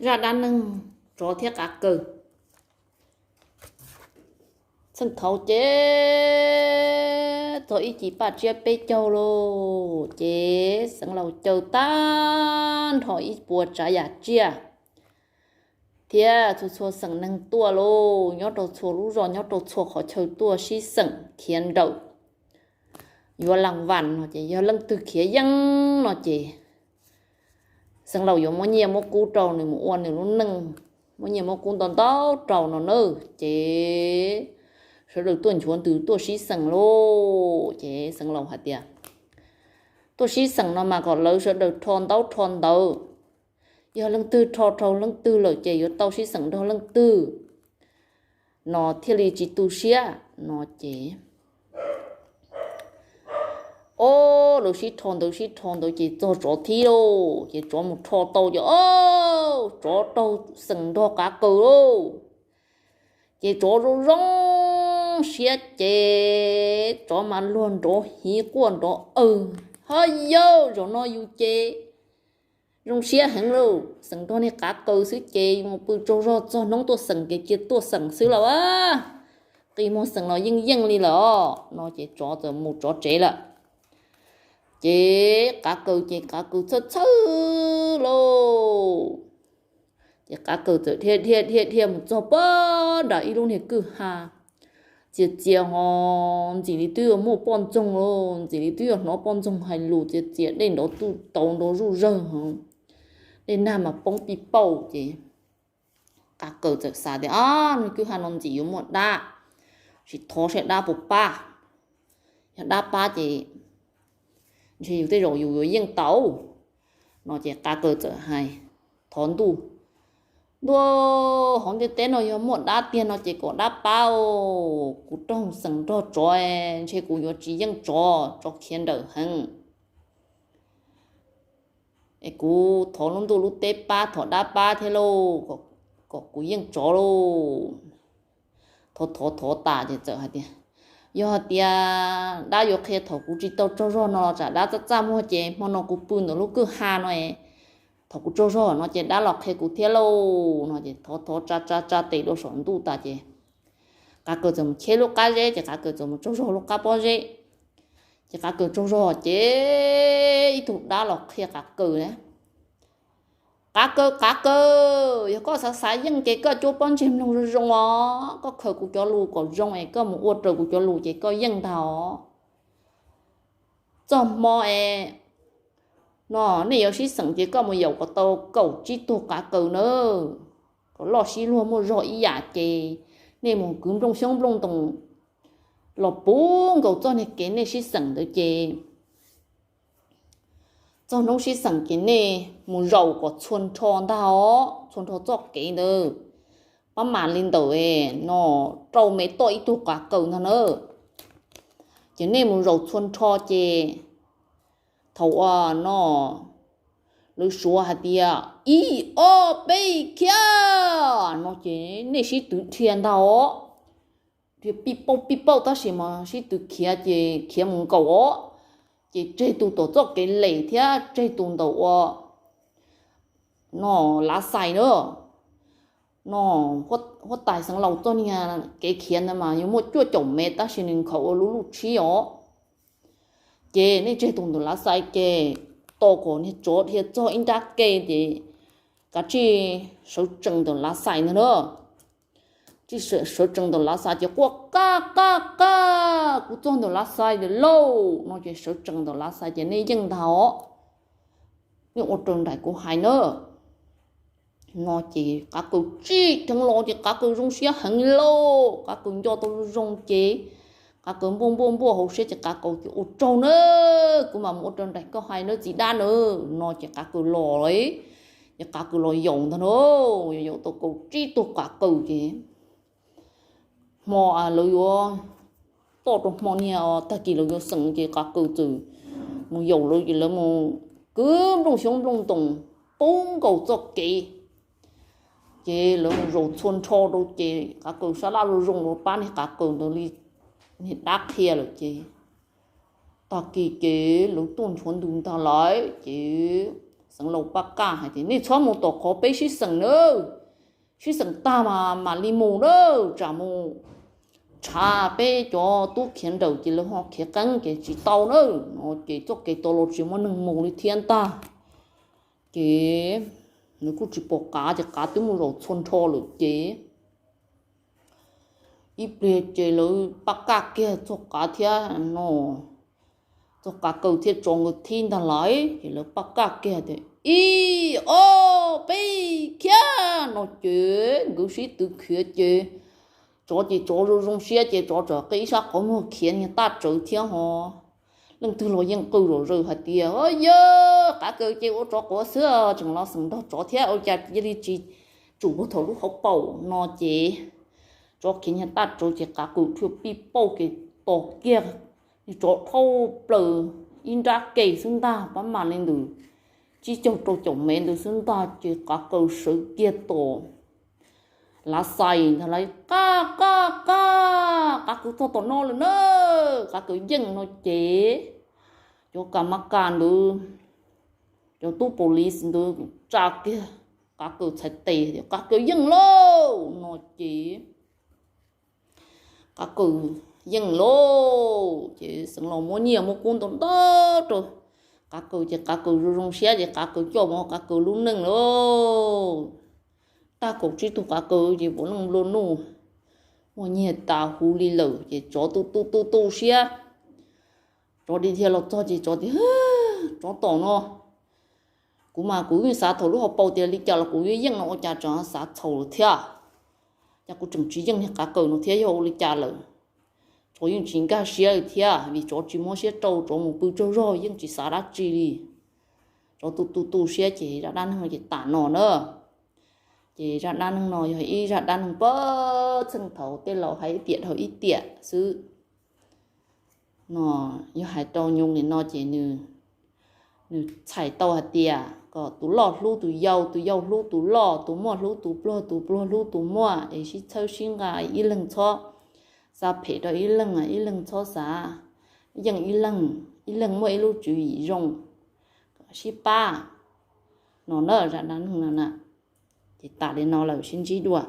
Zaj dab neeg tsov thiab qav kaws. Txheej thaud ces txog ib ci paj tsiab peb caug lauj, ces xeev laus caw tag nrho ib puas tsav yam tsiaj thiab txhua txhua xeem neeg tuaj lauj, nyob rau txhua lub zos, nyob rau txhua qhov chaw tuaj sib xeem khiav nrawm. Yuav las vas no ces yog leej twg khiav yeej no ces xeev laus yuav muab nyiaj muab kub rau nws mus ua nws lub neej, muab nyiaj muab kub ntau ntau rau no na. Ces sawv daws tuaj nchuav ntws tuaj sib xeem lauj, ces xeev laus hais tias tuaj sib xeem no mas kom lawv sawv daws rho ntaub rho ntawv, yog leej twg rho raug leej twg lawm ces yuav tau sib xeem nrog leej twg no thiaj li tsis tu siab no ces, o, lawv sib rho ntawv sib rho ntawv ces txog tsov thib lauj, ces tsov mus rho tau ces, o, tsov raug xeem nrog qav kaws lauj. Ces tsov zoo zoo siab ces tsov mas luag nrov hiv quaj nrov aws, ho yawg zaum no yus ces zoo siab heev lauj, xeem nrog niag qav kaws xwb ces mus pw tsaug zog txog hnub tuaj xeem ces cia tuaj xeem xwb lauj, qi muag xeem los yeej yeej li lawm no ces tsov txawm mus tsov tsev lawm. Ces qav kaws ces qav kaws txhawj txhawj lauj, ces qav kaws txawm dhia dhia dhia dhia mus txog pag nram ib lub niag kwj ha, txias txias ho ntxim li twb yuav muaj poj ntxoog lauj, ntxim li twb yuav hnov poj ntxoog hais lus txias txias dej nrov tuj tauv nrov zuj zawg ho dej nag mas poob pij pauj ces qav kaws txawm xav tias, o, niag kwj ha no ntxim yuav muaj dab, sim thov saib dab puas pab, yog dab pab ces ntshe yus tej zaum yus yuav yeej tau no ces qav kaws txawm hais, thov ntuj, ntuj, hauv ntiaj teb no yog muaj dab tiag no ces kom dab pab, kuv raug xeem nrog tsov, ntshe kuv yuav tsis yeej tsov, tsov khiav nrawm heev. Es kuv thov lub ntuj lub teb pab, thov dab pab thiab lauj, kom kuv yeej tsov lauj. Thov thov thov tas ces txawm hais tias, yog hais tias dab yuav qhia thaum kuv tsis tau tsaug zog no los tsam dab txaj txaj muag ces hmo no kuv pw ntawm lub kwj ha no, thaum kuv tsaug zog no ces dab los qhia kuv thiab lauj no ces thov thov tsa tsa tsa tes dua saum ntuj tas ces qav kaws txawm mus cheb lub qab zeb ces qav kaws txawm mus tsaug zog lub qab pob zeb. Ces qav kaws tsaug zog ces ib tug dab los qhia qav kaws, qav kaws, qav kaws, yog koj xav xav yeej ces koj cuab pob ntseg mloog zoo zoo os, koj khaws kuv cov lus kom zoo es koj mus ua raws kuv cov lus ces koj yeej ntag os. Txoj hmo es no nej yuav sib xeem ces koj mus yaum kom tau kaum tsib tug qav kaws na, kom loj sib luag muaj zog ib yam ces nej mus kwv nplooj xyoob nplooj ntoos los puv nkaus txoj niag kev nej sib xeem ntawd ces txog hnub sib xeem ces nej mus zaum kom txhua nrho ntag os, txhua nrho txoj kev ntawd. Pab mam li ntawm no rau me toj ib tug qav kaws ntag na. Ces nej mus zaum txhua nrho ces thaum uas no lawv suav hais tias ib ob peb khiav no ces nej sib twv dhia ntag os. Dhia pij pauj pij pauj tab sis mas sib twv khiav ces khiav mus nkaum os. Ces tseg tus tom txoj kev lem thiab tseg tus ntawm ua no lav xais na. No huab tais xeev laus txoj niag kev khiav ntawd mas yuav muaj cuaj caum mev tab sis nws nkhaus ua lub luj tshib os. Ces nej tseg tus ntawm lav xais ces tos kom niag tsov dhia txog ib nrab ke ces kav tsij sawv tsees ntawm lav xais ntag na. Tsij sawv tsees ntawm lav xais ces quaj qaj qaj qaj, kuv txog ntawm lav xais lawm lauj no ces sawv tsees ntawm lav xais ces nej yeej ntag os. Nej ua raws nraim kuv hais na. No ces qav kaws tsij dheev los ces qav kaws zoo siab heev lauj, qav kaws nco tau zoo zoo ces qav kaws npuaj npuaj npuaj hauv siab ces qav kaws tias ua tsaug na, kuv mam mus ua raws nraim koj hais na txiv dab na. No ces qav kaws los, ces qav kaws los yaum ntag na, yaum tau kaum tsib tug qav kaws ces hmo lawv yuav toj rau hmo niag tag kis lawv yuav xeem ces qav kaws txawm mus yaum lawv ces lawv mus kwv nplooj xyoob nplooj ntoos puv nkaus txoj kev. Ces lawv mus zaum txhua nrho rau ces qav kaws sab laj zoo zoo rau pab niag qav kaws ntawd li niag dab qhia lawm ces tag kis ces lawv tuaj nchuav ntws ntag lawm ces Xeev Laus Paj Kaj hais tias nej txhob mus tom qhov peb sib xeem nawb, sib xeem tag mas mam li mus nawb, tsam mus tshav peb cov tub khiav nrawm ces lawv ho khiav qeeb ces tsis tau nawb no ces txoj kev tau los tsis muaj neeg mus li thiab ntag. Ces nws kuj tsis pom Qav ces Qav twb mus zaum txhua nrho lawm ces ib pliag ces lawv Paj Kaj kiag txog Qav thiab no, txog Qav Kaws thiab tsov nkawd thib ntag lais ces lawv Paj Kaj kiag tias ib ob peb khiav no ces nkawd sib tw khiav ces tsov ces tsov zoo zoo siab ces tsov tsam qi ib sab qhov muag khiav niag taj tsawv thiab ho leej twg los yeej qw zom zaws hais tias yog Qav Kaws ces ua tsov quav xwb tseem los xeem nrog tsov thiab ua cas cia li tsis tsum puag thaum lub hauv paus no ces tsov khiav niag taj tsawv ces Qav Kaws thiaj pij pauj kev tos kiag, tsov dhau plaws ib nrab ke xwb ntag, pab mam li ntawm tsib caug rau caum mev ntawd xwb ntag ces Qav Kaws sawv kiag tom lav xais ntag lais, Qaj, qaj, qaj, Qav Kaws txog tom no lawm na. Qav Kaws yeej no ces cov kas mab kas ntawd, cov tub police ntawd tsa kiag Qav Kaws txhais tes tias Qav Kaws yeej lauj no ces Qav Kaws yeej lauj ces Xeev Laus muab nyiaj muab kub ntau ntau rau Qav Kaws ces Qav Kaws zoo zoo siab ces Qav Kaws coj mus Qav Kaws lub neej lauj. Tag kaum tsib tug Qav Kaws ces puav leej nplua nuj, muaj nyiaj tas huv li lawm ces tsov tu tu tu tu siab. Tsov dhia dhia los txog ces tsov tias, tsov tom no, kuv mas kuv yeej xav thaum lub hauv paus tias li cas los kuv yeej yeej no ua cas tsov xav txhaum lawm thiab. Cas kuv tseem tsis yeej niag Qav Kaws no thiab yog ua li cas lawm. Tsov yeej tsis nkag siab li thiab vim tsov tsis muab siab rau, tsov mus pw tsaug zog yeej tsis xav dab tsi li. Tsov tu tu tu siab ces zaj dab neeg no ces tas no na. Ces zaj dab neeg no yog ib zaj dab neeg pab txheej thaum tej laus hais ib tiam dhau ib tiam xwb. No yog hais rau nyob li no ces nws txhais tau hais tias kom tus loj hlub tus yau, tus yau hlub tus loj, tus muaj hlub tus pluag, tus pluag hlub tus muaj es sib txhawb sib nqa, ib leeg txhob xav phem rau ib leeg, ib leeg txhob xav yeej ib leeg, ib leeg muaj ib lub tswv yim zoo, sib pab no na. Zaj dab neeg no na ces tas li no lawm, sib ntsib dua.